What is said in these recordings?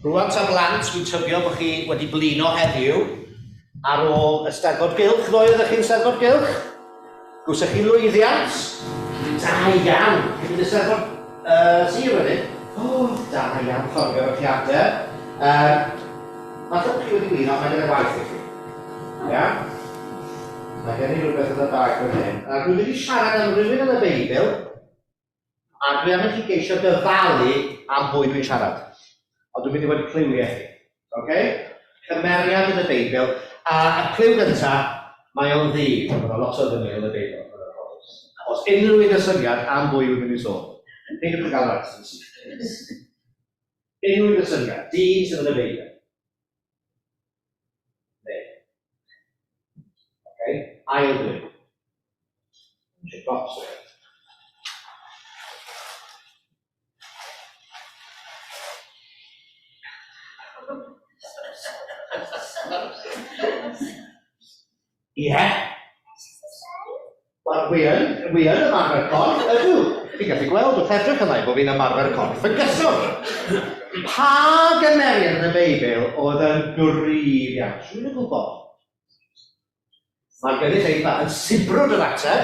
Rwan ta blant, dwi'n tybio bod chi wedi blino heddiw ar ôl y Steddfod Gylch. Ddoe oeddech chi'n Steddfod Gylch? Gwsech chi lwyddiant? Da iawn! Chi'n mynd i Steddfod uh, Sir wedyn? O, da iawn, llongyfarchiadau. Um, falle bod chi wedi blino, mae gen i waith i chi. Ia? Mae gen i rhywbeth yn y bag fan hyn. A dwi'n mynd i siarad am rhywun yn y Beibl, A dwi am i chi geisio dyfalu am bwy dwi'n siarad. Ond dwi'n mynd i fod yn cliwiau chi. Okay? Cymeriad yn y Beibl. A y cliw gynta, mae o'n ddu. Mae yna lot o ddynion yn y Beibl. Os unrhyw un â syniad am bwy wy'n mynd i sôn, peidiwch â gael yr ateb syth. Unrhyw un â syniad, dyn sydd yn y Beibl. Neu. Okay. Ail ddwy. Eisiau props o Ie. Wel, wi yn, wi yn ymarfer corff, ydw. Chi'n gallu gweld wrth edrych yna bod fi'n ymarfer corff yn gyson. Pa gymeriad yn y Beibl oedd yn gryf iawn? Rwy'n yn gwybod. Mae'r gynulleidfa yn sibrwd yr ateb.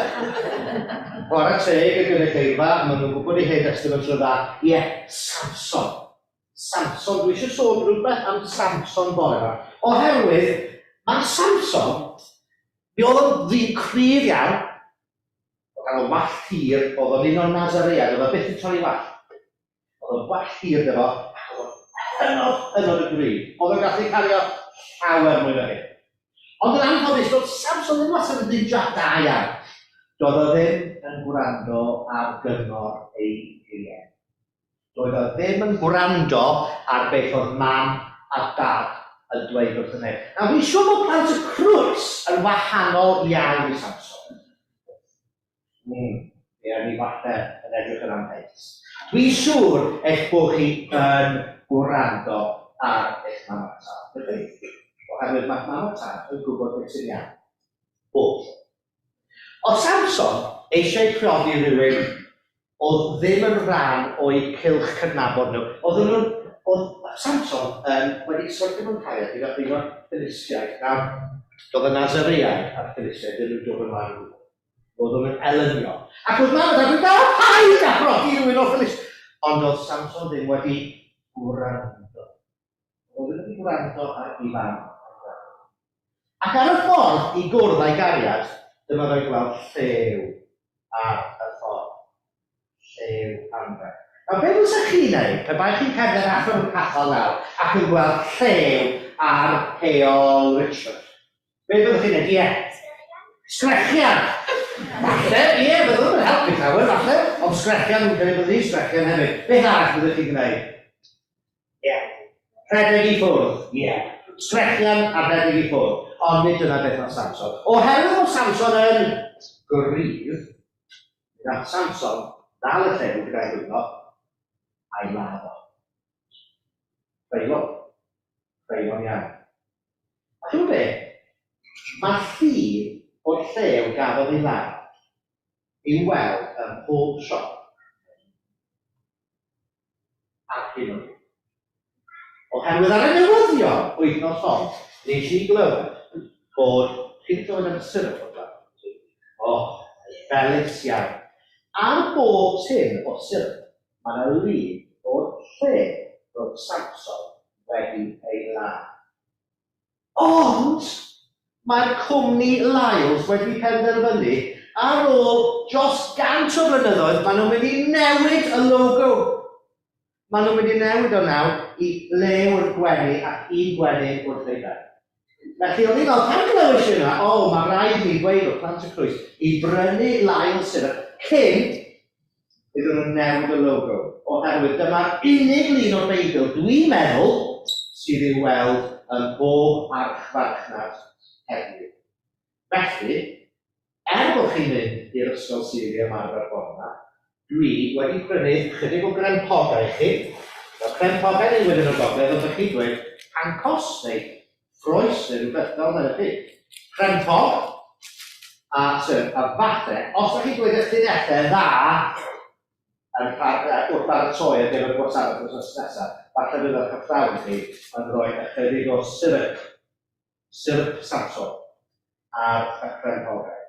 Chwarae teg y gynulleidfa, maen nhw'n gwybod eu hen Testament yn dda. Ie, Samson. Samson, dwi eisiau sôn rhywbeth am Samson bore yma. Oherwydd, mae Samson, mi oedd o'n ddyn cryf iawn, oedd gan o wallt hir, oedd o'n un o'r Nazaread, oedd o byth yn torri wallt. Oedd o'n wallt hir 'da fo, ac oedd o'n hynod, hynod o gryf. Oedd o'n gallu cario llawer mwy na fi. Ond yn anffodus, doedd Samson ddim wastad yn ddyn da iawn. Doedd o ddim yn gwrando ar gyngor ei rieni. Doedd o ddim yn gwrando ar beth oedd mam a dad yn dweud wrthyn nhw. Nawr, fi'n siŵr bod plant y Crwys yn wahanol iawn i Samson. Hmm, ie, mi falle yn edrych yn amheus. Dwi'n siŵr eich bod chi yn gwrando ar eich mam a tad, ydych? Oherwydd mae mam a tad yn gwybod beth sy'n iawn. Bob tro. Oedd Samson eisiau priodi rhywun oedd ddim yn rhan o'u cylch cydnabod nhw. Oedden nhw'n... Oedd Samson yn wedi syrthio mewn cariad gyda un o'r Philistiaid. Nawr, doedd y Nazareaid a'r Philistiaid ddim yn dod ymlaen o gwbl. Oedd o'n elynion. Ac oedd mam a dad yn dal paid â phrodi rhywun o'r Philist. Ond oedd Samson ddim wedi gwrando. Oedd ddim wedi gwrando ar ei fam. Ac ar y ffordd i gwrdd â'i gariad, dyma fe'n gweld llew ar y ffordd. Llew anferth. Nawr, be fysech chi'n neud pe baech chi'n cerdded allan o'r capel nawr ac yn gweld llew ar Heol Richmond? Be fyddwch chi'n neud? Ie. Sgrechian! Falle, ie, fyddwn yn helpu llawer, falle, ond sgrechian, dwi'n credu byddwn i'n sgrechian hefyd. Beth arall fyddwch chi'n gwneud? Ie. Rhedeg i ffwrdd, ie. Sgrechian a rhedeg i ffwrdd. Ond nid dyna beth mae Samson. Oherwydd bod Samson yn gryf, mi nath Samson ddal y llew gyda'i ddwylo a'i ladd o. Creulon. Creulon iawn. A chi'n gwybod be? Mae llun o'r llew gafodd ei ladd i'w weld ym mhob siop ar hyn o bryd. Oherwydd ar y newyddion wythnos hon, nes i glywed bod, chi wedi clywed am y syrup o'r blaen? O, felys iawn. Ar bob tin o syrup, mae yna lun o'r lle roedd Samson wedi ei ladd. Ond mae'r cwmni Lyles wedi penderfynu, ar ôl dros gant o flynyddoedd, maen nhw'n mynd i newid y logo. Maen nhw'n mynd i newid o nawr i lew yn gwenu ac un gwenyn wrth ei ben. Felly o'n i'n meddwl, pan glywais i hynna, o, mae rhaid i mi ddweud wrth Plant y Crwys i brynu Lyles syrup cyn iddyn nhw newid y logo, oherwydd dyma'r unig lun o'r Beibl, dwi'n meddwl, sydd i'w weld ym mhob archfarchnad heddiw. Felly, er bod chi'n mynd i'r Ysgol Sul i ymarfer bore 'ma, dwi wedi prynu chydig o grempogau i chi. Nawr, crempogau neu wedyn o'r gogledd, ond dych chi'n dweud pancos neu ffroes neu rhywbeth fel 'na, ydych chi? Crempog a syrup, a falle, os ydych chi'n dweud y llinellau dda, Yn wrth baratoi ar gyfer y gwasanaeth wythnos nesaf, falle bydd eich athrawon chi yn rhoi ychydig o syrup, syrup Samson, ar y crempogau.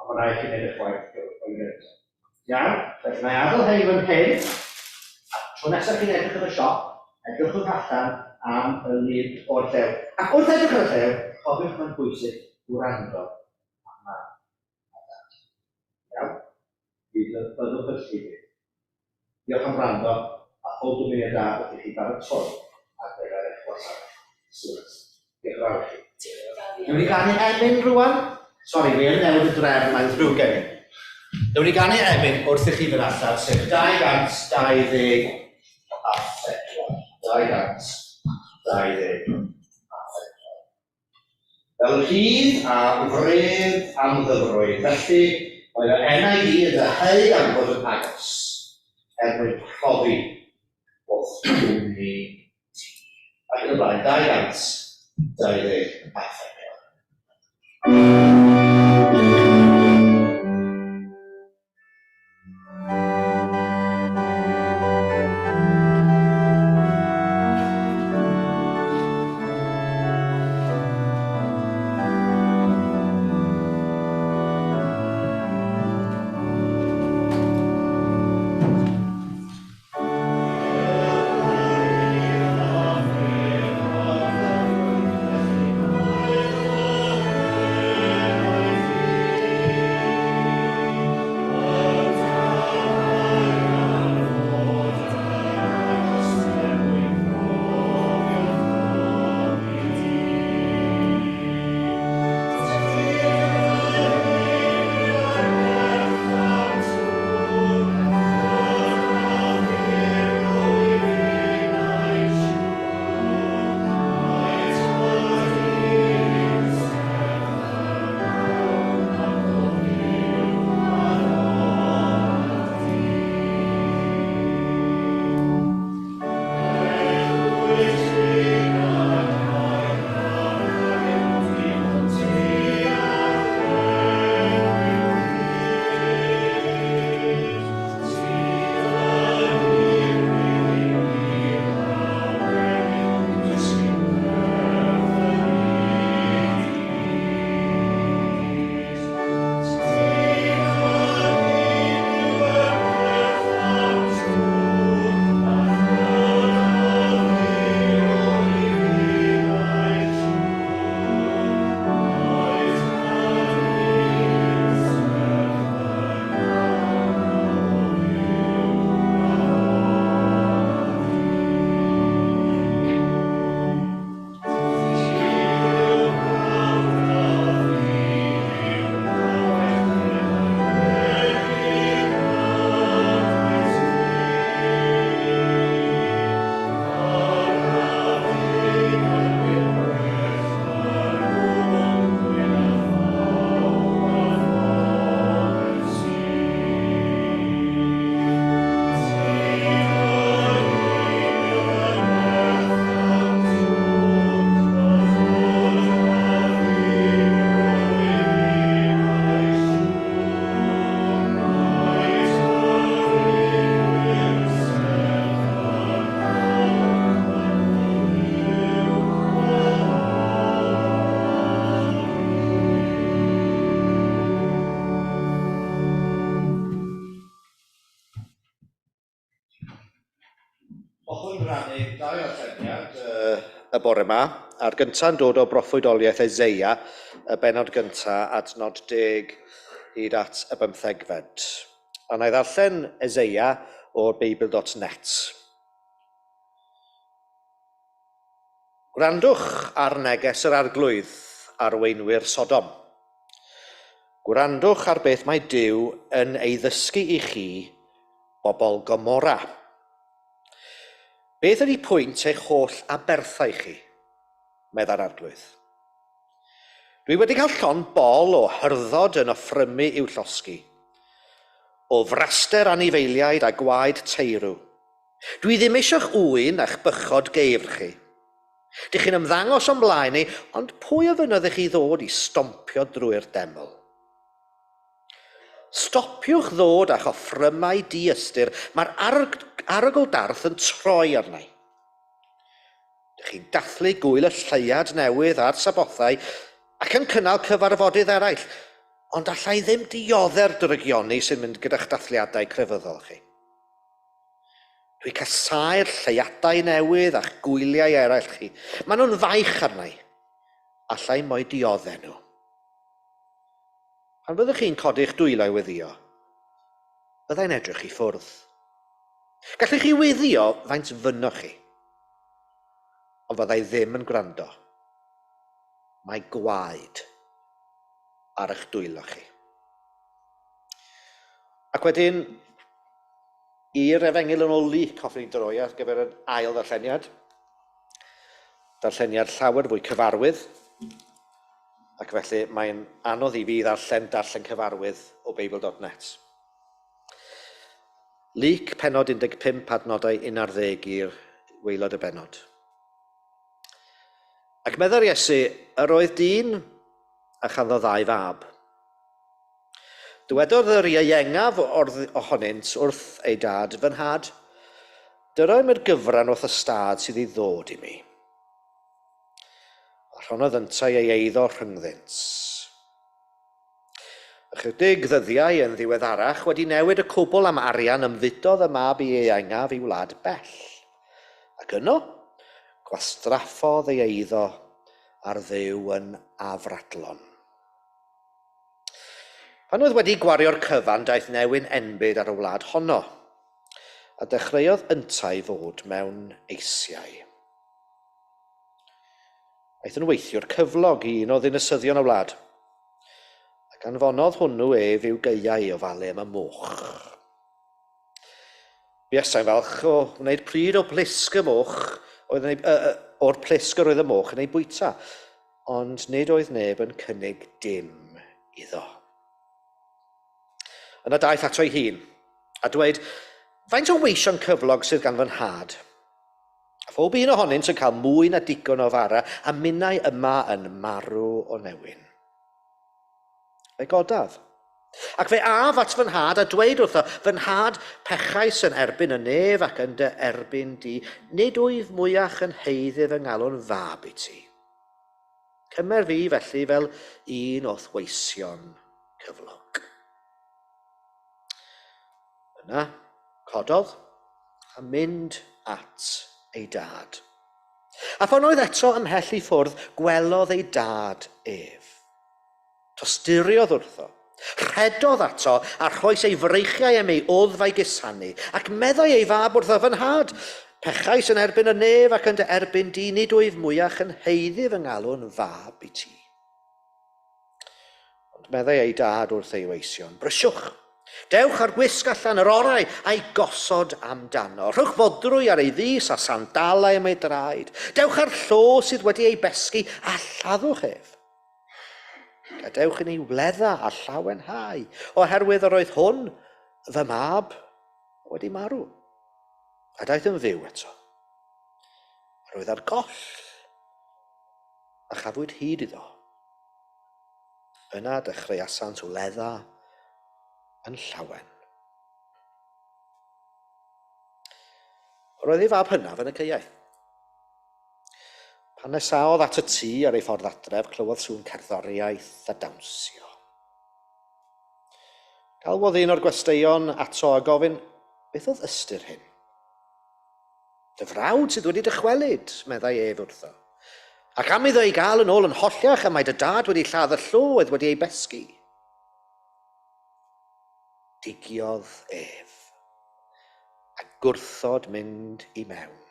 A mae'n rhaid chi wneud eich gwaith yn gyntaf. Iawn? Felly, na i adael hein fan hyn. A tro nesaf chi'n edrych yn y siop, edrychwch allan am y lun o'r llew. Ac wrth edrych ar y llew, cofiwch mae'n bwysig gwrando ar mam a dad. Iawn? Bydd y byddwch yn llwybr. Diolch am wrando, a phob dymuniad da wrth i chi baratoi ar gyfer eich gwasanaeth Sul nesaf. Diolch yn fawr i chi. Newn ni ganu emyn rwan? Sori, fi yn newid y drefn, mae'n ddrwg gen i. Newn ni ganu emyn wrth i chi fynd allan, sef 224. 224. Fel rhydd a wredd am ddyfroedd, felly mae fy enau i yn dyheu am fod yn agos, er mwyn profi o'th gwmni di. Ac yn y blaen, 224. Hoffwn rannu dau ollyngiad y bore yma, a'r gynta'n dod o broffwydoliaeth Eseia, y bennod gynta, adnod 10 hyd at y bymthegfed. A na i ddarllen Eseia o'r Beibl.net. Gwrandwch ar neges yr Arglwydd, arweinwyr Sodom. Gwrandwch ar beth mae Duw yn ei ddysgu i chi, bobl Gomorra. Beth ydy pwynt eich holl aberthau chi? Meddai'r Arglwydd. Dwi wedi cael llond bol o hyrddod yn offrymu i'w llosgi, o fraster anifeiliaid a gwaed teirw. Dwi ddim eisiau'ch ŵyn a'ch bychod geifr chi. Dych chi'n ymddangos o'm blaen i, ond pwy ofynnodd i chi ddod i stompio drwy'r deml? Stopiwch ddod â'ch offrymau diystyr, mae'r arogl darth yn troi arna i. Dych chi'n dathlu gŵyl y lleuad newydd a'r Sabothau ac yn cynnal cyfarfodydd eraill, ond alla i ddim diodde'r drygioni sy'n mynd gyda'ch dathliadau crefyddol chi. Dwi'n casáu'r lleuadau newydd a'ch gwyliau eraill chi. Maen nhw'n faich arna i. Alla i mo'u diodde nhw. Pan fyddwch chi'n codi'ch dwylo i weddïo, byddai'n edrych i ffwrdd. Gallech chi weddïo faint fynnoch chi, ond fyddai ddim yn gwrando. Mae gwaed ar eich dwylo chi. Ac wedyn, i'r Efengyl yn ôl Luc, hoffwn i droi ar gyfer yr ail ddarlleniad. Darlleniad llawer fwy cyfarwydd, ac felly mae'n anodd i fi ddarllen darllen cyfarwydd o Beibl.net. Luc, pennod 15, adnodau 11 i'r waelod y bennod. Ac meddai'r Iesu, yr oedd dyn a chanddo ddau fab. Dywedodd yr ieuengaf ohonynt wrth ei dad, Fy nhad, dyro i'm yr gyfran o'th ystâd sydd i ddod i mi. A rhonodd yntau ei eiddo rhyngddynt. Ychydig ddyddiau yn ddiweddarach, wedi newid y cwbl am arian, ymfudodd y mab ieuengaf i wlad bell. Ac yno, gwastraffodd ei eiddo ar fyw yn afradlon. Pan oedd wedi gwario'r cyfan, daeth newyn enbyd ar y wlad honno, a dechreuodd yntau fod mewn eisiau. Aeth yn weithiwr cyflog i un o ddinasyddion y wlad, ac anfonodd hwnnw ef i'w gaeau i ofalu am y moch. Buasai'n falch o wneud pryd o blisg y moch oedd yn ei, uh, o'r plisg yr oedd y moch yn ei bwyta, ond nid oedd neb yn cynnig dim iddo. Yna daeth ato ei hun, a dweud, faint o weision cyflog sydd gan fy nhad? A phob un ohonynt yn cael mwy na digon o fara, a minnau yma yn marw o newyn. Fe godaf. Ac fe af at fy nhad a dweud wrtho, fy nhad, pechais yn erbyn y nef ac yn dy erbyn di, nid wyf mwyach yn haeddu fy ngalw'n fab i ti. Cymer fi felly fel un o'th weision cyflog. Yna, cododd a mynd at ei dad. A phan oedd eto ymhell i ffwrdd, gwelodd ei dad ef. Tosturiodd wrtho. Rhedodd ato a rhoes ei freichiau am ei wddf a'i gusanu, ac meddai ei fab wrtho, Fy nhad, pechais yn erbyn y nef ac yn dy erbyn di, nid wyf mwyach yn haeddu fy ngalw'n fab i ti. Ond meddai ei dad wrth ei weision, Brysiwch! Dewch â'r gwisg allan, yr orau, a'i gosod amdano. Rhowch fodrwy ar ei fys a sandalau am ei draed. Dewch â'r llo sydd wedi ei besgi a lladdwch ef. Gadewch i ni wledda a llawenhau, oherwydd yr oedd hwn, fy mab, wedi marw, a daeth yn fyw eto. Yr oedd ar goll, a chafwyd hyd iddo. Yna dechreuasant wledda yn llawen. Yr oedd ei fab hynaf yn y caeau. Pan nesaodd at y tŷ ar ei ffordd adref, clywodd sŵn cerddoriaeth a dawnsio. Galwodd un o'r gwesteion ato a gofyn, beth oedd ystyr hyn? Dy frawd sydd wedi dychwelyd, meddai ef wrtho. Ac am iddo ei gael yn ôl yn holliach, y mae dy dad wedi lladd y llo oedd wedi ei besgi. Digiodd ef, a gwrthod mynd i mewn.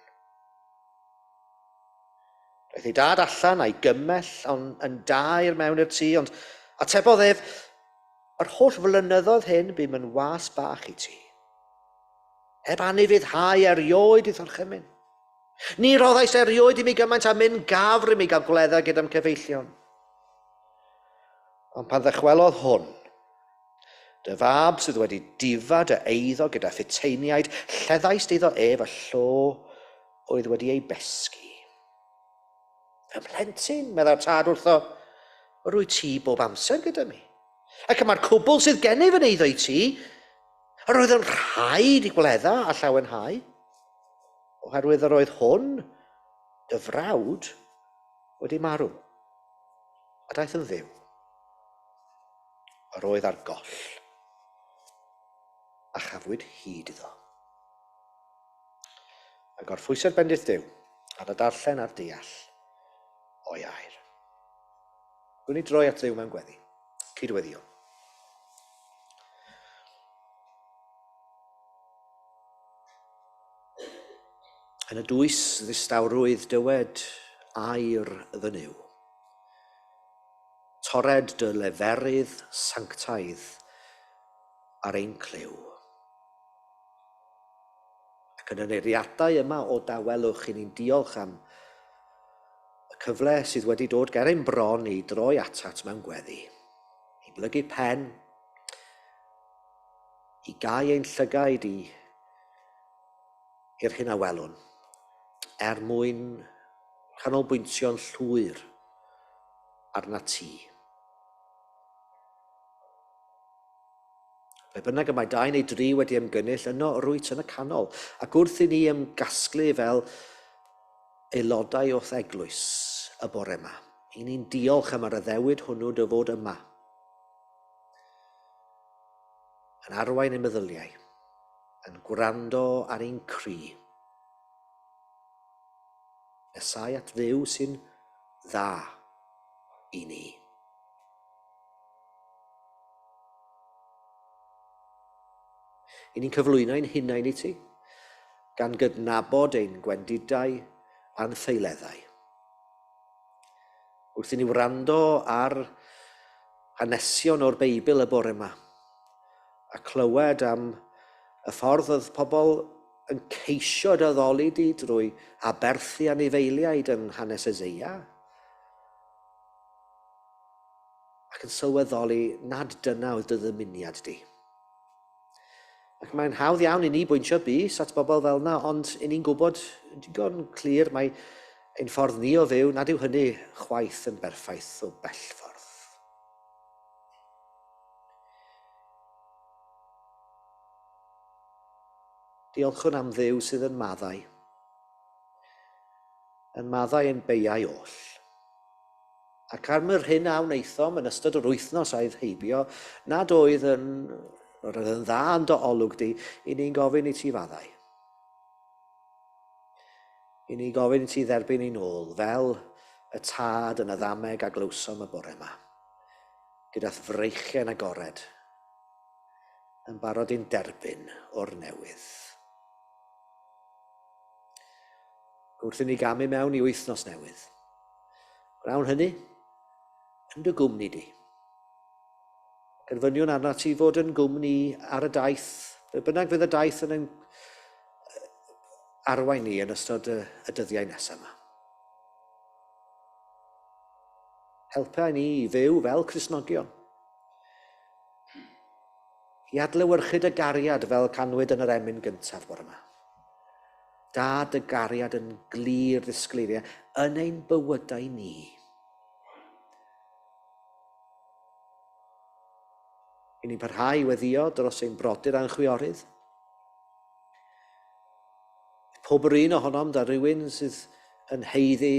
Daeth ei dad allan a'i gymell on, yn daer mewn i'r tŷ, ond atebodd ef, Yr holl flynyddoedd hyn bum yn was bach i ti. Heb anufuddhau erioed i'th orchymyn. Ni roddais erioed i mi gymaint â myn gafr i mi gael gwledda gyda'm cyfeillion. Ond pan ddychwelodd hwn, Dy fab sydd wedi difa dy eiddo gyda phuteiniaid, lleddaist iddo ef y llo oedd wedi ei besgi. Fy mhlentyn, meddai'r tad wrtho, yr wyt ti bob amser gyda mi. Ac y mae'r cwbl sydd gennyf yn eiddo i ti. Yr oedd yn rhaid i gwledda a llawenhau, oherwydd yr oedd hwn, dy frawd, wedi marw, a daeth yn fyw. Yr oedd ar goll, a chafwyd hyd iddo. A gorffwysed bendith Duw ar y darllen a'r deall o'i air. Gwn i droi at Dduw mewn gweddi. Cydweddio. Yn y dwys ddistawrwydd dywed air fy Nuw. Torred dy leferydd sanctaidd ar ein clyw. Ac yn yr eiriadau yma o dawelwch i ni'n diolch am y cyfle sydd wedi dod ger ein bron i droi atat mewn gweddi, i blygu pen, i gau ein llygaid i i'r hyn a welwn, er mwyn canolbwyntio'n llwyr arnat ti. Ble bynnag y mae dau neu dri wedi ymgynnull, yno rwyt yn y canol, ac wrth i ni ymgasglu fel aelodau o'th eglwys y bore yma, i ni'n diolch am yr addewid hwnnw dy fod yma, yn arwain ein meddyliau, yn gwrando ar ein cri. Nesau at Dduw sy'n dda i ni. I ni'n cyflwyno ein hunain i ti, gan gydnabod ein gwendidau a'n ffeileddau. Wrth i ni wrando ar hanesion o'r Beibl y bore yma, a clywed am y ffordd oedd pobl yn ceisio dy addoli di drwy aberthu anifeiliaid yn hanes Eseia, ac yn sylweddoli nad dyna oedd dy ddymuniad di. Ac mae'n hawdd iawn i ni bwyntio bys at bobl fel yna, ond i ni'n gwybod digon clir mae ein ffordd ni o fyw nad yw hynny chwaith yn berffaith o bell ffordd. Diolchwn am Dduw sydd yn maddau, yn maddau ein beiau oll. Ac am yr hyn a wnaethom yn ystod yr wythnos aeth heibio, nad oedd yn, yr oedd yn dda yn dy olwg di, i ni'n gofyn i ti faddau. I ni gofyn i ti dderbyn ni'n ôl, fel y tad yn y ddameg a glywsom y bore yma, gyda'th freichiau'n agored, yn barod i'n derbyn o'r newydd. Wrth i ni gamu mewn i wythnos newydd, gwnawn hynny yn dy gwmni di. Gofyniwn arnat ti fod yn gwmni ar y daith, be bynnag fydd y daith yn ein arwain ni yn ystod y, y dyddiau nesaf yma. Helpa ni i fyw fel Cristnogion. I adlewyrchu dy gariad fel canwyd yn yr emyn gyntaf bore yma. Da dy gariad yn glir ddisgleiriau yn ein bywydau ni. I ni'n parhau i weddio dros ein brodyr a'n chwiorydd. Pob yr un ohonom da rhywun sydd yn haeddu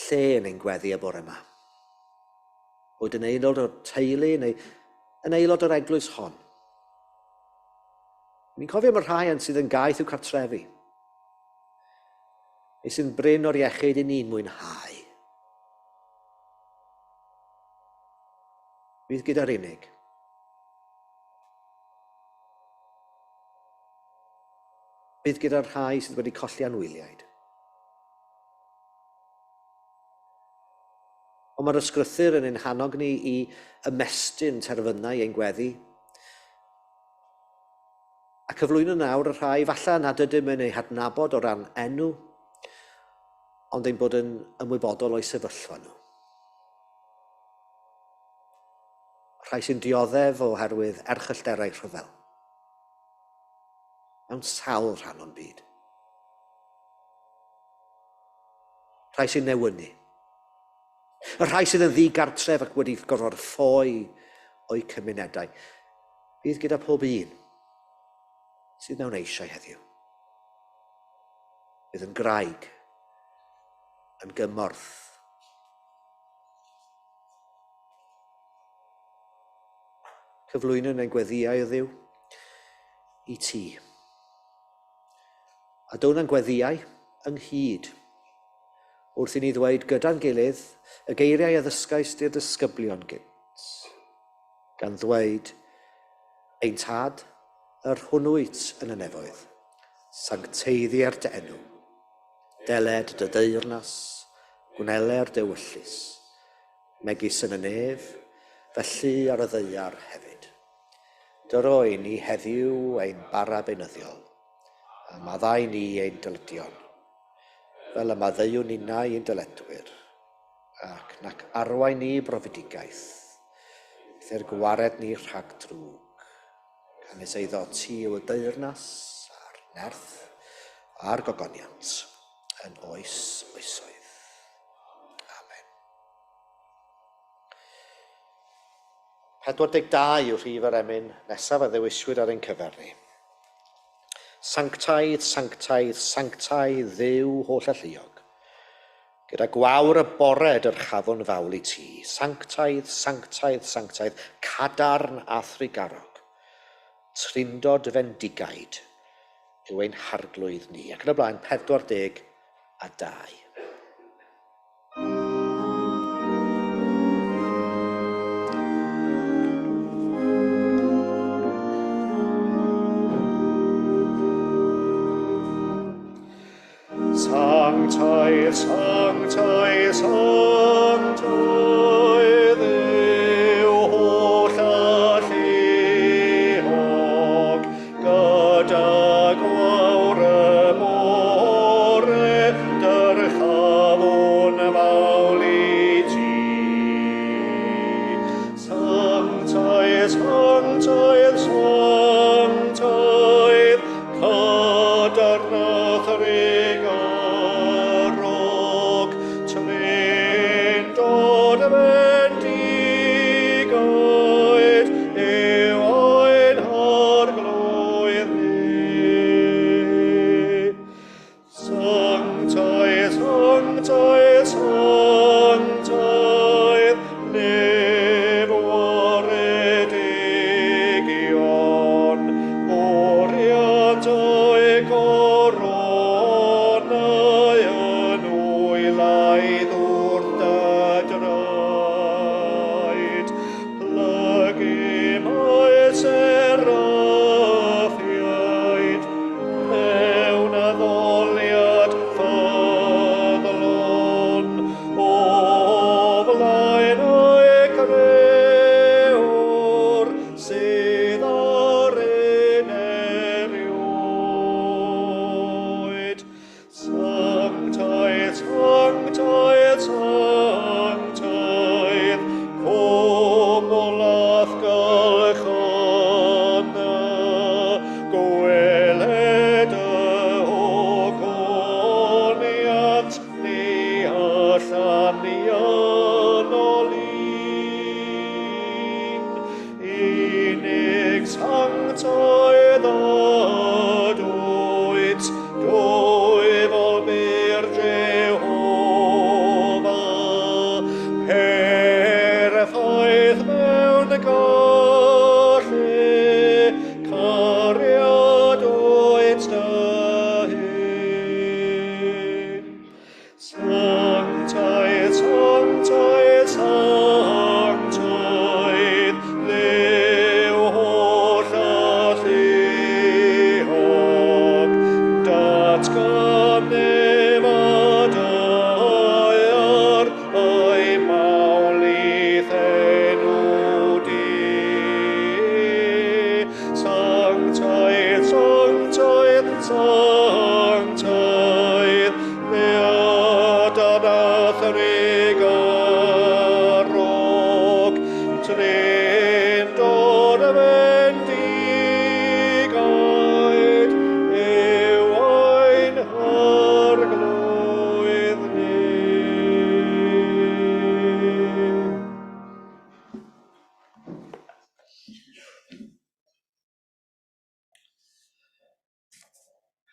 lle yn ein gweddi y bore yma. Boed yn aelod o'r teulu neu yn aelod o'r eglwys hon. Ni'n cofio am y rhai yn sydd yn gaeth i'w cartrefi, neu sy'n brin o'r iechyd i ni'n mwynhau. Bydd gyda'r unig. Bydd gyda'r rhai sydd wedi colli anwyliaid. Ond mae'r ysgrythur yn ein hannog ni i ymestyn terfynau ein gweddi a cyflwyno nawr y rhai falle nad ydym yn eu hadnabod o ran enw, ond ein bod yn ymwybodol o'u sefyllfa nhw. Rhai sy'n dioddef oherwydd erchyllterau rhyfel. Mewn sawl rhan o'n byd. Rhai sy'n newynu. Y rhai sydd yn ddigartref ac wedi gorfod ffoi o'u cymunedau. Bydd gyda pob un sydd mewn eisiau heddiw. Bydd yn graig, yn gymorth. Cyflwynwn ein gweddïau o Dduw i ti. A down â'n gweddïau ynghyd wrth i ni ddweud gyda'n gilydd y geiriau a ddysgais i'r disgyblion gynt, gan ddweud, Ein Tad, yr hwn wyt yn y nefoedd, sancteiddier dy enw. Deled dy deyrnas, gwneler dy ewyllys, megis yn y nef, felly ar y ddaear hefyd. Dyro i ni heddiw ein bara beunyddiol, a maddau ni ein dyledion, fel y maddeuwn ninnau i'n dyledwyr, ac nac arwain ni brofedigaeth, eithr gwared ni rhag drwg. Canys eiddo ti yw y deyrnas, a'r nerth, a'r gogoniant, yn oes oesoedd. Amen. 42 yw rhif yr emyn nesaf a ddewiswyd ar ein cyfer ni. Sanctaidd, sanctaidd, sanctaidd Dduw holl alluog. Gyda gwawr y bore dyrchafwn fawl i ti. Sanctaidd, sanctaidd, sanctaidd, cadarn a thrugarog. Trindod fendigaid yw ein harglwydd ni. Ac yn y blaen, 42. Sanctaidd, sanctaidd, sanctaidd yw holl alluog, gyda gwawr y bore dyrchafwn fawl i ti. Sanctaidd, sanctaidd, sanctaidd, cadarn a thrugarog, trindod.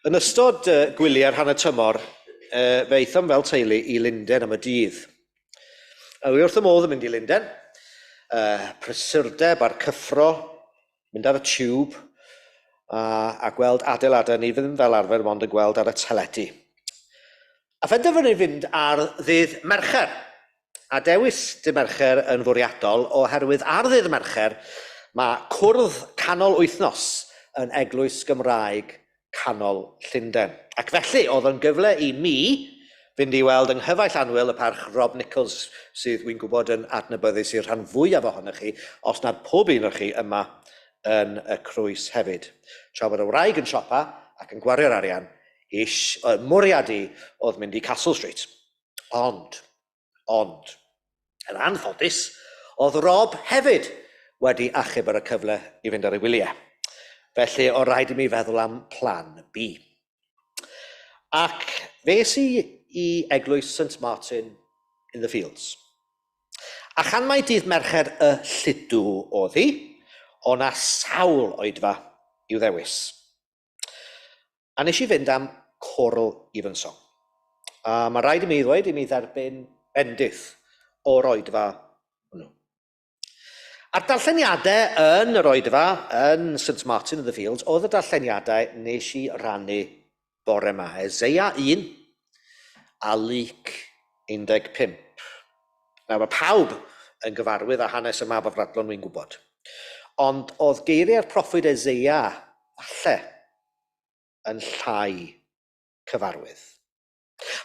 Yn ystod gwyliau'r hanner tymor, fe aethom fel teulu i Lunden am y dydd. A wi wrth y modd yn mynd i Lunden. Prysurdeb a'r cyffro, mynd ar y tube, a, a gweld adeiladau ni ddim fel arfer mond yn gweld ar y teledu. A phenderfynu fynd ar ddydd Mercher. A dewis dydd Mercher yn fwriadol oherwydd ar ddydd Mercher mae cwrdd canol wythnos yn Eglwys Gymraeg Canol Llundain. Ac felly oedd o'n gyfle i mi fynd i weld yng nghyfaill annwyl y parch Rob Nichols, sydd wy'n gwybod yn adnabyddus i'r rhan fwyaf ohonoch chi, os nad pob un o'ch chi yma yn y Crwys hefyd. Tra bod y wraig yn siopa ac yn gwario'r arian, ish, mwriad i oedd mynd i Castle Street. Ond, ond, yn anffodus, oedd Rob hefyd wedi achub ar y cyfle i fynd ar ei wyliau. Felly, o rhaid i mi feddwl am plan B. Ac fe es i i eglwys St Martin in the Fields. A chan mai dydd Mercher y Lludw oedd hi, o na sawl oedfa i'w ddewis. A nes i fynd am Choral Evensong. A mae rhaid i mi ddweud i mi dderbyn bendith o'r oedfa hwnnw. A'r darlleniadau yn yr oedfa yn St Martin in the Fields oedd y darlleniadau nes i rannu bore yma. Eseia 1 a Luc 15. Nawr mae pawb yn gyfarwydd â hanes y mab afradlon wy'n gwybod. Ond oedd geiriau'r proffwyd Eseia falle yn llai cyfarwydd.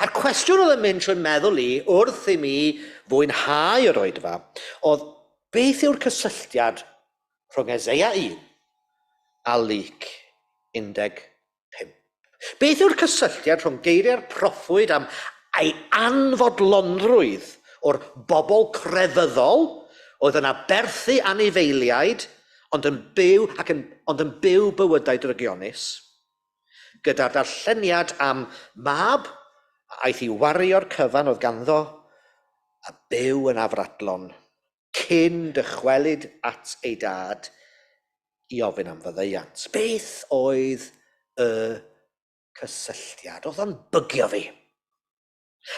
A'r cwestiwn oedd yn mynd trwy'n meddwl i wrth i mi fwynhau yr oedfa oedd beth yw'r cysylltiad rhwng Eseia 1 a Luc 15? Beth yw'r cysylltiad rhwng geiriau'r proffwyd am ei anfodlonrwydd o'r bobl crefyddol oedd yn aberthu anifeiliaid ond yn byw ac yn, ond yn byw bywydau drygionus, gyda'r darlleniad am mab a aeth i wario'r cyfan oedd ganddo a byw yn afradlon cyn dychwelyd at ei dad i ofyn am faddeuant. Beth oedd y cysylltiad? Oedd o'n bygio fi.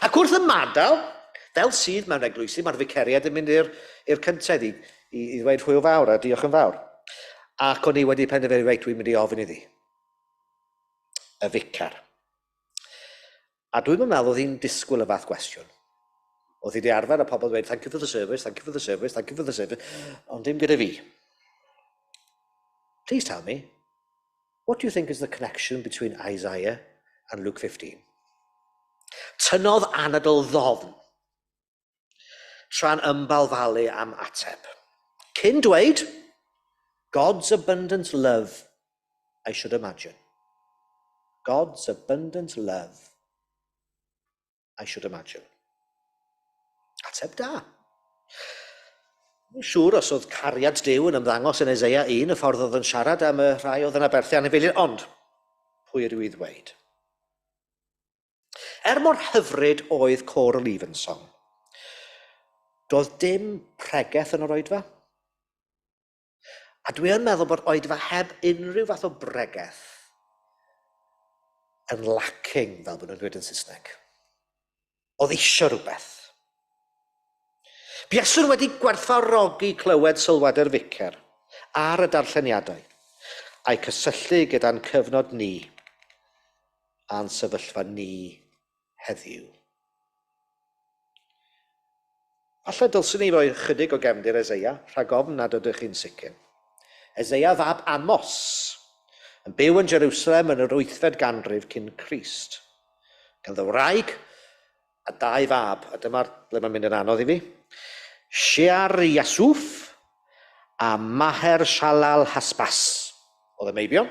Ac wrth ymadael, fel sydd mewn eglwysi, mae'r ficeriad yn mynd i'r cyntedd i, i, i ddweud hwyl fawr a diolch yn fawr. Ac o'n i wedi penderfynu, reit, dwi'n mynd i ofyn iddi. Y ficar. A dwi'm yn meddwl oedd hi'n disgwyl y fath gwestiwn. Oedd hi wedi arfer y pobl dweud, thank you for the service, thank you for the service, thank you for the service, ond dim gyda fi. Please tell me, what do you think is the connection between Isaiah and Luke 15? Tynnodd anadl ddofn, tra'n ymbalfalu am ateb. Cyn dweud, God's abundant love, I should imagine. God's abundant love, I should imagine. Ateb da. Yn siŵr os oedd cariad Duw yn ymddangos yn Eseia 1, y ffordd oedd yn siarad am y rhai oedd yn aberthu anifeiliaid, ond pwy ydw i ddweud? Er mor hyfryd oedd Choral Evensong, doedd dim pregeth yn yr oedfa. A dwi yn meddwl bod oedfa heb unrhyw fath o bregeth yn lacking, fel bod nhw'n dweud yn Saesneg. Oedd eisiau rhywbeth. Buaswn wedi gwerthfawrogi clywed sylwadau'r ficer ar y darlleniadau, a'i cysylltu gyda'n cyfnod ni a'n sefyllfa ni heddiw. Falle dylswn i roi ychydig o gefndir Eseia, rhag ofn nad ydych chi'n sicr. Eseia fab Amos, yn byw yn Jerusalem yn yr wythfed ganrif cyn Crist. Ganddo wraig a dau fab, a dyma'r ble mae'n mynd yn anodd i fi. Shear Yasuf a Maher Shalal Hasbas oedd y meibion.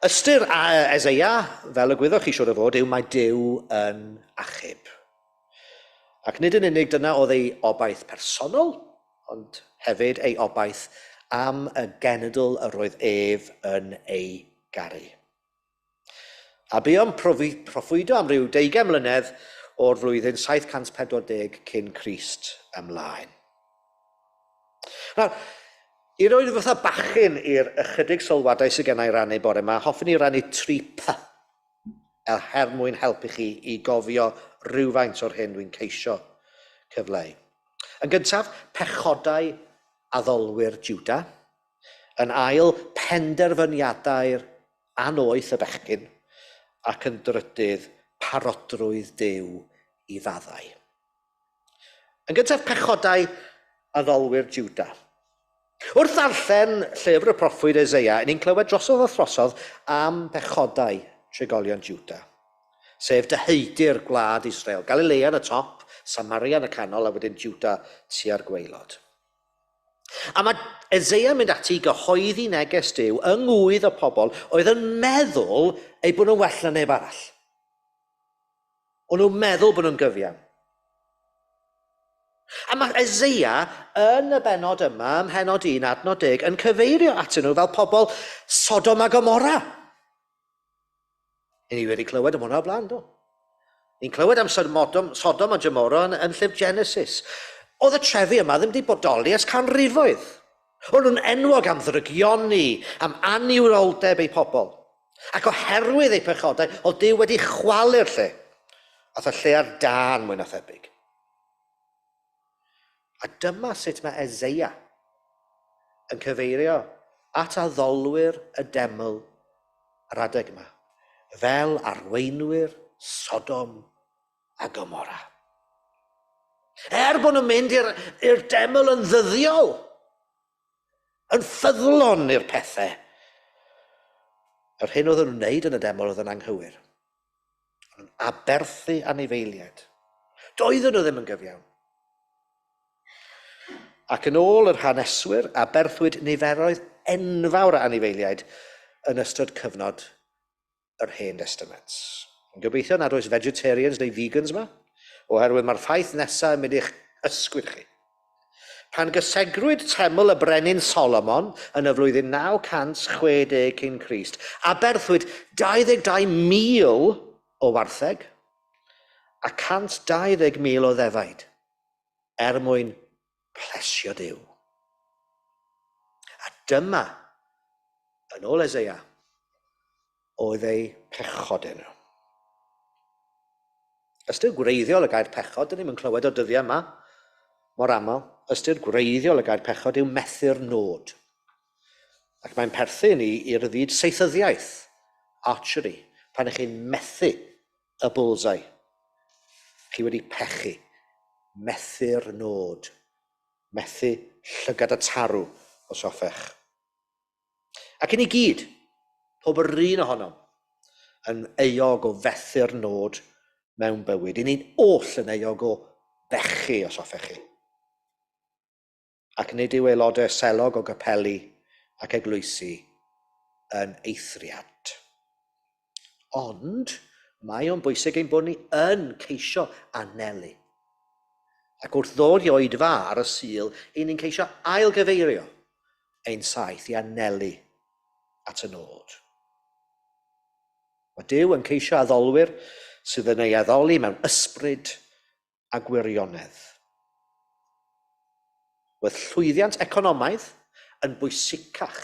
Ystyr Eseia, fel y gwyddoch chi siwr o fod, yw mae Duw yn achub. Ac nid yn unig dyna oedd ei obaith personol, ond hefyd ei obaith am y genedl yr oedd ef yn ei garu. A buom proffwydo am ryw deugain mlynedd o'r flwyddyn 740 cyn Crist ymlaen. Nawr, I roi rhyw fath o bachyn i'r ychydig sylwadau sydd gennau i rannu bore yma, hoffwn i rannu 3 P er mwyn helpu chi i gofio rhywfaint o'r hyn dwi'n ceisio cyfleu. Yn gyntaf, pechodau addolwyr Juda. Yn ail, penderfyniadau'r annoeth y bechgyn. Ac yn drydydd, parodrwydd Duw i faddau. Yn gyntaf, pechodau addolwyr Juda. Wrth ddarllen llyfr y proffwyd Eseia, ni'n clywed drosodd a throsodd am pechodau trigolion Juda, sef dyheudir gwlad Israel, Galilea yn y top, Samaria yn y canol, a wedyn Juda tua'r gwaelod. A mae Eseia yn mynd ati i gyhoeddi neges Duw yng ngwydd y pobl oedd yn meddwl eu bod nhw'n well na neb arall. O'n nhw'n meddwl bod nhw'n gyfiawn. A mae Eseia yn y benod yma, ym mhenod 1, adnod 10, yn cyfeirio atyn nhw fel pobl Sodom a Gomorra. I ni wedi clywed am hwnna o blaen, do? Ni'n clywed am Sodom, Sodom a Gomorra yn, yn llyfr Genesis. Oedd y trefi yma ddim wedi bodoli ers canrifoedd. O'n nhw'n enwog am ddrygioni, am aniwroldeb eu pobl. Ac oherwydd eu pechodau, oedd Duw wedi chwalu'r lle. Ath y lle ar dân mwy na thebyg. A dyma sut mae Eseia yn cyfeirio at addolwyr y deml yr adeg yma, fel arweinwyr Sodom a Gomorra. Er bod nhw'n mynd i'r deml yn ddyddiol, yn ffyddlon i'r pethau, yr hyn oedden nhw'n wneud yn y deml oedd yn anghywir. O'n nhw'n aberthu anifeiliaid. Doedden nhw ddim yn gyfiawn. Ac yn ôl yr haneswyr, aberthwyd niferoedd enfawr o anifeiliaid yn ystod cyfnod yr Hen Destament. Yn gobeithio nad oes vegetarians neu vegans yma, oherwydd mae'r ffaith nesaf yn mynd i'ch ysgwyd chi. Pan gysegrwyd teml y brenin Solomon yn y flwyddyn 960 cyn Crist, aberthwyd 22,000 o wartheg a 120,000 o ddefaid er mwyn plesio Duw. A dyma, yn ôl Eseia, oedd eu pechodau nhw. Ystyr gwreiddiol y gair pechod, dyn ni'n clywed o dyddiau yma mor aml, ystyr gwreiddiol y gair pechod yw methu'r nod. Ac mae'n perthyn i i'r fyd seithyddiaeth, archery, pan ych chi'n methu y bullseye. Chi wedi pechu, methu'r nod, methu llygad y tarw, os hoffech. Ac i ni gyd, pob yr un ohonom, yn euog o fethu'r nod mewn bywyd. I ni'n oll yn euog o bechu, os hoffech chi. Ac nid yw aelodau selog o gapeli ac eglwysi yn eithriad. Ond mae o'n bwysig ein bod ni yn ceisio anelu. Ac wrth ddod i oedfa ar y Sul, i ni'n ceisio ailgyfeirio ein saeth i anelu at y nod. Mae Duw yn ceisio addolwyr sydd yn ei addoli mewn ysbryd a gwirionedd. Roedd llwyddiant economaidd yn bwysicach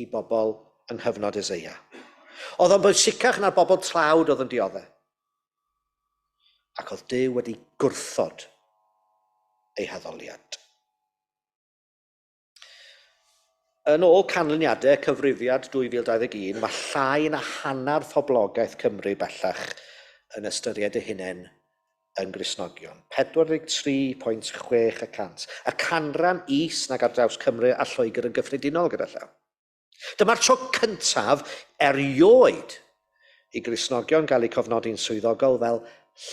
i bobl yng nghyfnod Eseia. Oedd o'n bwysicach na'r bobl tlawd oedd yn diodde. Ac oedd Duw wedi gwrthod ei haddoliad. Yn ôl canlyniadau cyfrifiad 2021, mae llai na hanner phoblogaeth Cymru bellach yn ystyried eu hunain yn Gristnogion. 43.6 y cant. Y canran is nag ar draws Cymru a Lloegr yn gyffredinol gyda llaw. Dyma'r tro cyntaf erioed i Gristnogion gael eu cofnodi'n swyddogol fel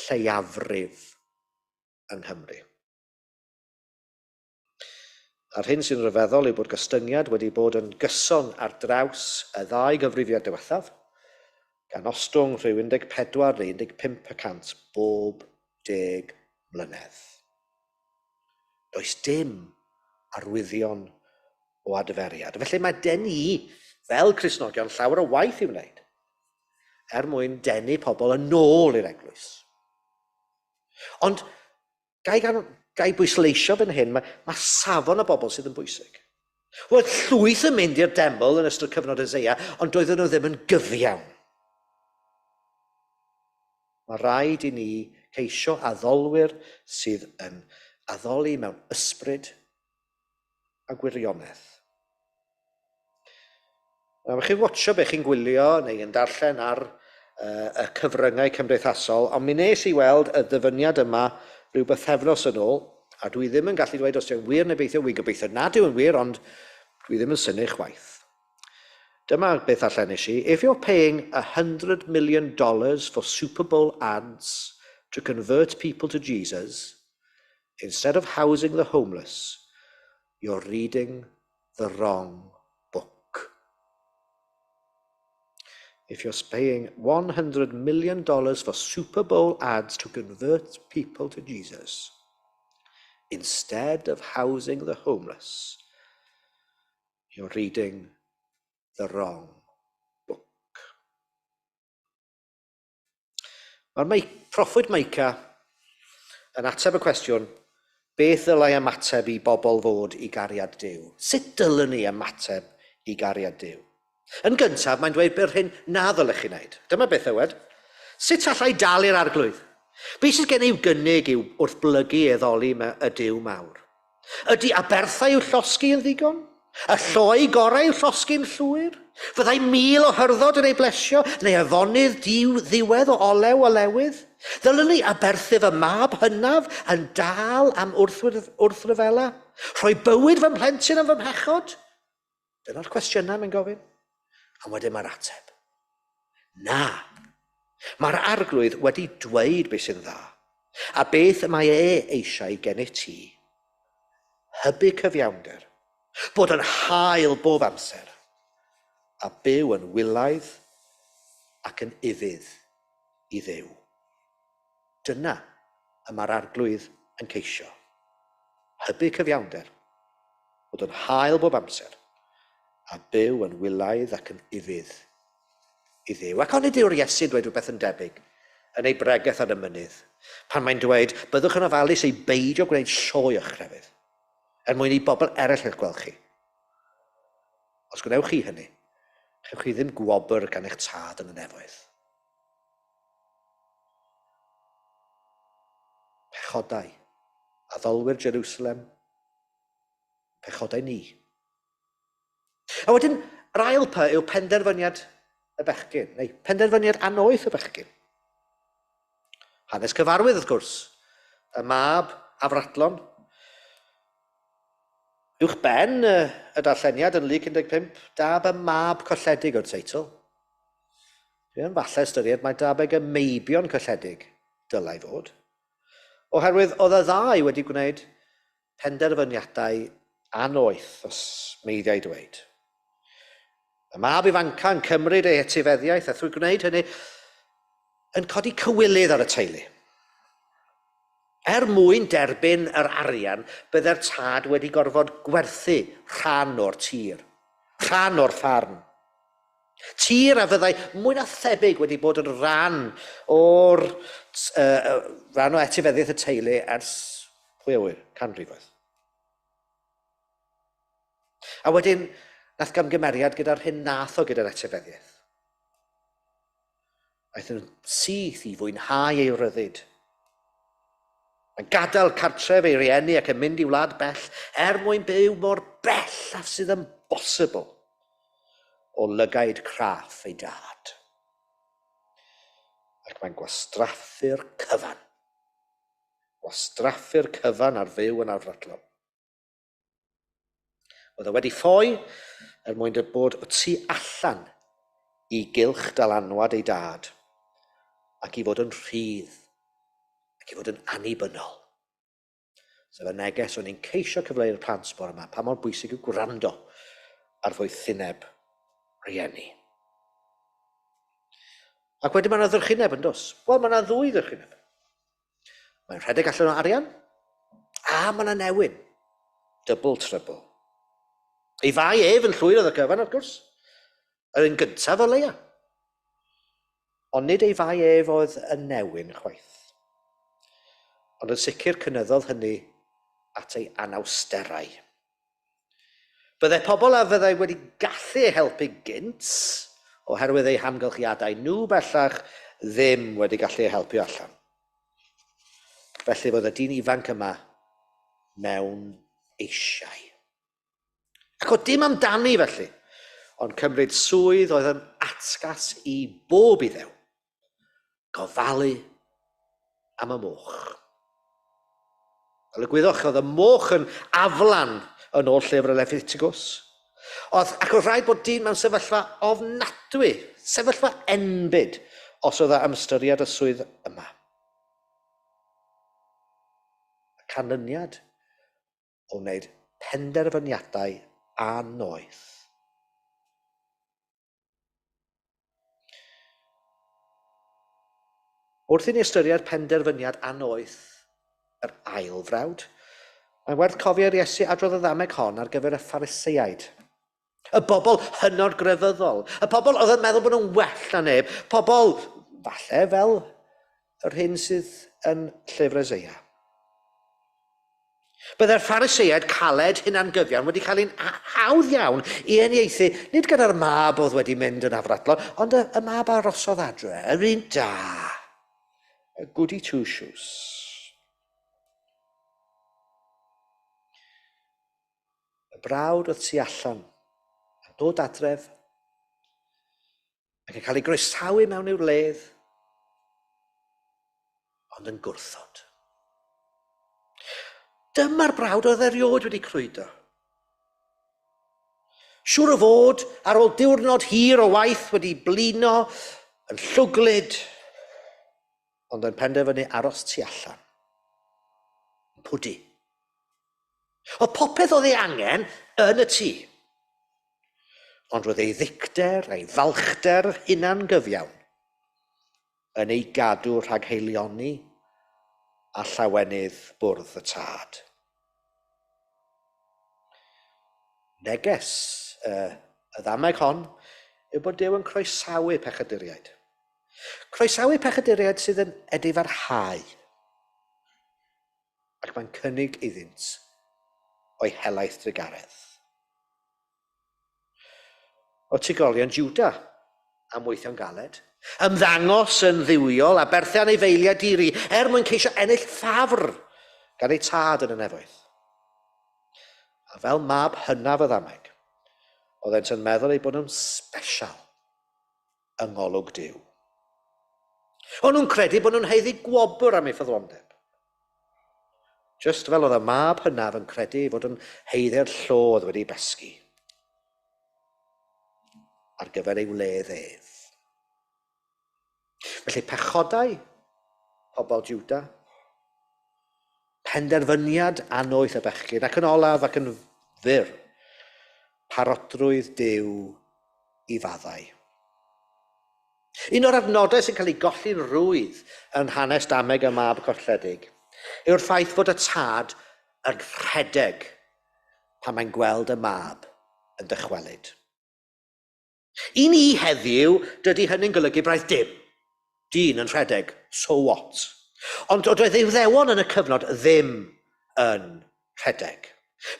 lleiafrif yng Nghymru. A'r hyn sy'n rhyfeddol yw bod gostyngiad wedi bod yn gyson ar draws y ddau gyfrifiad diwethaf, gan ostwng rhyw 14 neu 15 y cant bob deg mlynedd. Does dim arwyddion o adferiad. Felly mae den ni, fel Cristnogion, llawer o waith i'w wneud er mwyn denu pobl yn ôl i'r eglwys. Ond Ga i, gan, ga i bwysleisio fan hyn, mae, mae safon y bobl sydd yn bwysig. Roedd llwyth yn mynd i'r deml yn ystod cyfnod Eseia, ond doedden nhw ddim yn gyfiawn. Mae rhaid i ni ceisio addolwyr sydd yn addoli mewn ysbryd a gwirionedd. Nawr, chi'n watcho be chi'n gwylio neu yn darllen ar y cyfryngau cymdeithasol, ond mi nes i weld y ddyfyniad yma rhyw bythefnos yn ôl, a dwi ddim yn gallu dweud os yw'n wir neu beidio, wy'n gobeithio nad yw'n wir, ond dwi ddim yn synnu chwaith. Dyma beth allan i. "If you're paying $100 million for Super Bowl ads to convert people to Jesus, instead of housing the homeless, you're reading the wrong book." If you're paying $100 million for Super Bowl ads to convert people to Jesus, instead of housing the homeless, you're reading the wrong book. Mae'r proffwyd Meica yn ateb y cwestiwn, beth ddylai ymateb i bobl fod i gariad Duw? Sut dylwn ni ymateb i gariad Duw? Yn gyntaf, mae'n dweud byr hyn na ddylech chi wneud. Dyma beth ywed. Sut allai dalu'r Arglwydd? Be sydd gen i'w gynnig i'w wrth blygu addoli y Duw mawr? Ydy aberthau i'w llosgi yn ddigon? Y lloi gorau i'w llosgi'n llwyr? Fyddai 1,000 o hyrddod yn ei blesio, neu afonydd diddiwedd o olew olewydd? Ddylwn ni aberthu fy mab hynaf yn dal am wrthryfela? Rhoi bywyd fy mhlentyn am fy mhechod? Dyna'r cwestiynau mae'n gofyn. A wedyn mae'r ateb. Na. Mae'r Arglwydd wedi dweud beth sy'n dda. A beth mae e eisiau gennyt ti? Hybu cyfiawnder. Bod yn hael bob amser. A byw yn wylaidd ac yn ufudd i Dduw. Dyna y mae'r Arglwydd yn ceisio. Hybu cyfiawnder. Bod yn hael bob amser. A byw yn wylaidd ac yn ufudd i Dduw. Ac onid yw'r Iesu dweud rhywbeth yn debyg yn ei bregeth ar y mynydd, pan mae'n dweud, byddwch yn ofalus i beidio gwneud sioe o'ch crefydd, er mwyn i bobl eraill eich gweld chi. Os gwnewch chi hynny, chewch chi ddim gwobr gan eich Tad yn y nefoedd. Pechodau, addolwyr Jerusalem, pechodau ni. A wedyn, yr ail P yw penderfyniad y bechgyn, neu penderfyniad annoeth y bechgyn. Hanes cyfarwydd, wrth gwrs. Y mab afradlon. Uwch ben y darlleniad yn Luc 15, dab y mab colledig o'r teitl. Dwi'n falle ystyried mae dabeg y meibion colledig dylai fod. Oherwydd oedd y ddau wedi gwneud penderfyniadau annoeth, os meiddiau dweud. Y mab ifanca yn cymryd ei etifeddiaeth a thrwy gwneud hynny yn codi cywilydd ar y teulu. Er mwyn derbyn yr arian, bydde'r tad wedi gorfod gwerthu rhan o'r tir, rhan o'r ffarm. Tir a fyddai mwy na thebyg wedi bod yn rhan o etifeddiaeth y teulu ers, pwy a ŵyr, canrifoedd. A wedyn, nath gamgymeriad gyda'r hyn nath o gyda'r etifeddiaeth. Aeth yn syth i fwynhau ei ryddid. Mae'n gadael cartref ei rieni ac yn mynd i wlad bell er mwyn byw mor bell a sydd yn bosibl o lygaid craff ei dad. Ac mae'n gwastraffu'r cyfan. Gwastraffu'r cyfan ar fyw yn afradlon. Oedd e wedi ffoi er mwyn bod o tu allan i gylch dylanwad ei dad ac i fod yn rhydd ac i fod yn annibynnol. Sef y neges o'n i'n ceisio cyfleu'r plant bore yma, pa mor bwysig yw gwrando ar ddoethineb rhieni. Ac wedyn mae yna ddrychineb yn dos. Wel, mae yna ddwy ddrychineb. Mae'n rhedeg allan o arian, a mae yna newyn. Double trouble. Ei fai ef yn llwyr oedd y cyfan, wrth gwrs. Yr un gyntaf o leia. Ond nid ei fai ef oedd y newyn chwaith. Ond yn sicr cynyddodd hynny at ei anawsterau. Byddai pobl a fyddai wedi gallu eu helpu gynt, oherwydd eu hamgylchiadau nhw bellach, ddim wedi gallu eu helpu allan. Felly roedd y dyn ifanc yma mewn eisiau. Ac oedd dim amdani felly, ond cymryd swydd oedd yn atgas i bob Iddew. Gofalu am y moch. Fel y gwyddoch, oedd y moch yn aflan yn ôl llyfr y Lefiticus. Oedd, ac oedd rhaid bod dyn mewn sefyllfa ofnadwy, sefyllfa enbyd, os oedd am ystyried y swydd yma. Y canlyniad o wneud penderfyniadau annoeth. Wrth i ni ystyried penderfyniad annoeth yr ail frawd, mae'n werth cofio i'r Iesu adrodd y ddameg hon ar gyfer y Phariseaid. Y bobl hynod grefyddol, y pobl oedd yn meddwl bod nhw'n well na neb, pobl falle fel yr hyn sydd yn llyfr Eseia. Byddai'r Phariseaid caled hunangyfiawn wedi cael un hawdd iawn i uniaethu, nid gyda'r mab oedd wedi mynd yn afradlon, ond y, y mab arosodd adre, yr un da, y goody two shoes. Y brawd oedd tu allan, yn dod adref, ac yn cael ei groesawu mewn i'w wledd, ond yn gwrthod. Dyma'r brawd oedd erioed wedi crwydro. Siŵr o fod, ar ôl diwrnod hir o waith wedi blino, yn llwglyd, ond yn penderfynu aros tu allan. Yn pwdu. Oedd popeth oedd ei angen yn y tŷ. Ond roedd ei ddicter a'i falchder hunangyfiawn yn ei gadw rhag haelioni a llawenydd bwrdd y tad. Neges y, y ddameg hon yw bod Duw yn croesawu pechaduriaid. Croesawu pechaduriaid sydd yn edifarhau ac mae'n cynnig iddynt o'i helaeth drugaredd. O trigolion Juda am weithio'n galed, ymddangos yn dduwiol a berthu anifeiliaid di-ri er mwyn ceisio ennill ffafr gan eu tad yn y nefoedd. A fel mab hynaf y ddameg, oeddent yn meddwl eu bod nhw'n sbesial yng ngolwg Duw. O'n nhw'n credu bod nhw'n haeddu gwobr am eu ffyddlondeb. Just fel oedd y mab hynaf yn credu ei fod yn haeddu'r llo oedd wedi besgi ar gyfer ei wledd ef. Felly pechodau pobl Juda, penderfyniad annoeth y bechgyn, ac yn olaf ac yn fyr, parodrwydd Duw i faddau. Un o'r adnodau sy'n cael ei golli'n rhwydd yn hanes dameg y mab colledig yw'r ffaith fod y tad yn rhedeg pan mae'n gweld y mab yn dychwelyd. I ni heddiw, dydy hynny'n golygu braidd dim. Dyn yn rhedeg, so what? Ond doedd Iddewon yn y cyfnod ddim yn rhedeg.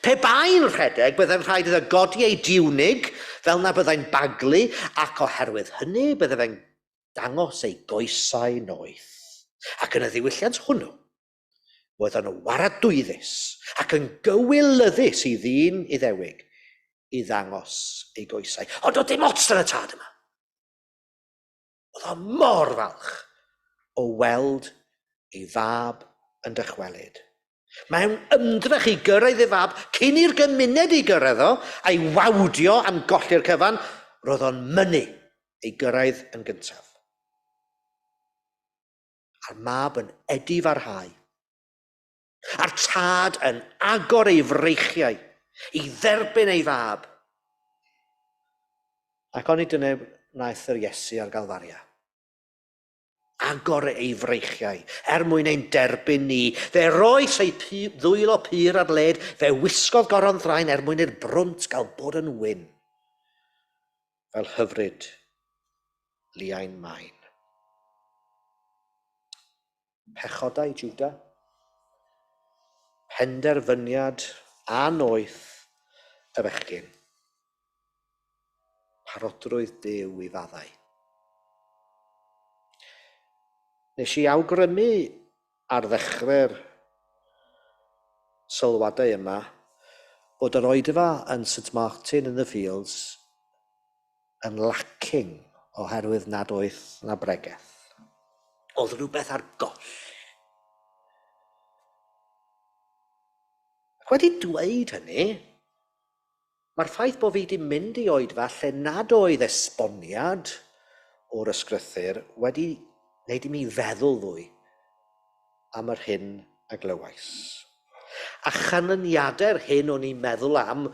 Pe bai'n rhedeg, byddai'n rhaid iddo godi ei diwnig fel na byddai'n baglu, ac oherwydd hynny bydde fe'n dangos ei goesau noeth. Ac yn y ddiwylliant hwnnw, roedd yn waradwyddus ac yn gywilyddus i ddyn Iddewig i ddangos ei goesau. Ond oedd dim ots yn y tad yma. Oedd o mor falch o weld ei fab yn dychwelyd. Mae'n ymdrech i gyrraedd ei fab cyn i'r gymuned ei gyrraedd o, a'i wawdio am golli'r cyfan, roedd o'n mynnu ei gyrraedd yn gyntaf. A'r mab yn edifarhau. A'r tad yn agor ei freichiau i dderbyn ei fab. Ac onid dyna wnaeth yr Iesu ar Galfaria? Agor ei freichiau er mwyn ein derbyn ni. Fe roes ei ddwylo pur ar led, fe wisgodd goron ddrain er mwyn i'r brwnt gael bod yn wyn. Fel hyfryd liain main. Pechodau Juda, penderfyniad annoeth y bechgyn. Parodrwydd Duw i faddau. Nes i awgrymu ar ddechrau'r sylwadau yma bod yr oedfa yn St Martin in the Fields yn lacking oherwydd nad oedd na bregeth. Oedd rhywbeth ar goll. Ac wedi dweud hynny, mae'r ffaith bod fi wedi mynd i oedfa lle nad oedd esboniad o'r ysgrythur wedi wneud i mi feddwl fwy am yr hyn a glywais. A chanlyniadau'r hyn o'n i'n meddwl am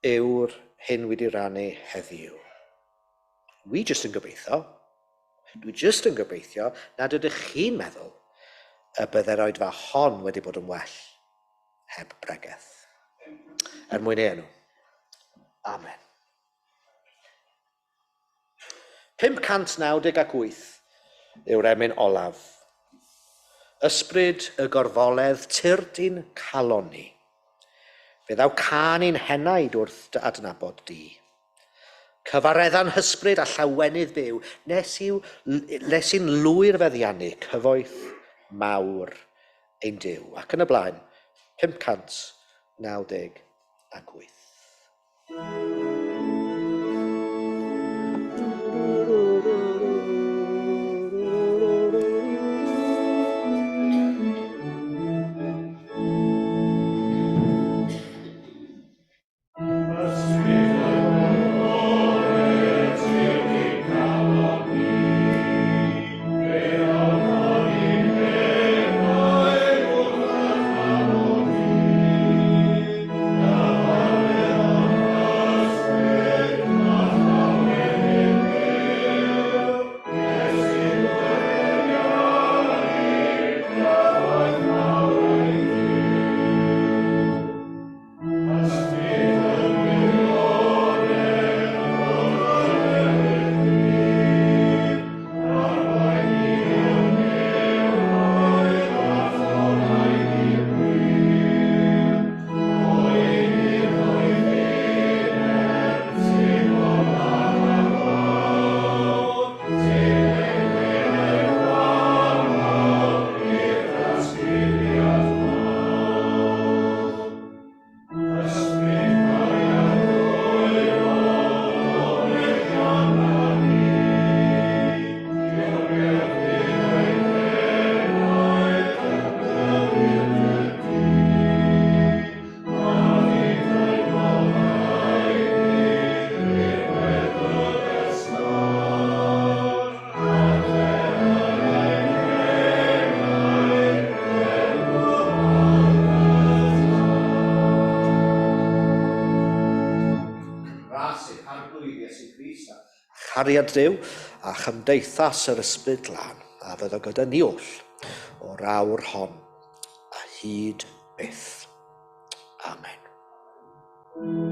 yw'r hyn wedi rannu heddiw. Wi jyst yn gobeithio, dwi jyst yn gobeithio nad ydych chi'n meddwl y byddai'r oedfa hon wedi bod yn well heb bregeth. Er mwyn ei enw. Amen. 598 yw'r emyn olaf. Ysbryd y gorfoledd tyrd i'n calon ni. Fe ddaw cân i'n henaid wrth dy adnabod di. Cyfaredda'n hysbryd a llawenydd byw, nes i'w, nes i'n lwyr feddiannu cyfoeth mawr ein Duw. Ac yn y blaen, 598. Cariad Duw a chymdeithas yr Ysbryd Glân a fyddo gyda ni oll o'r awr hon a hyd byth. Amen.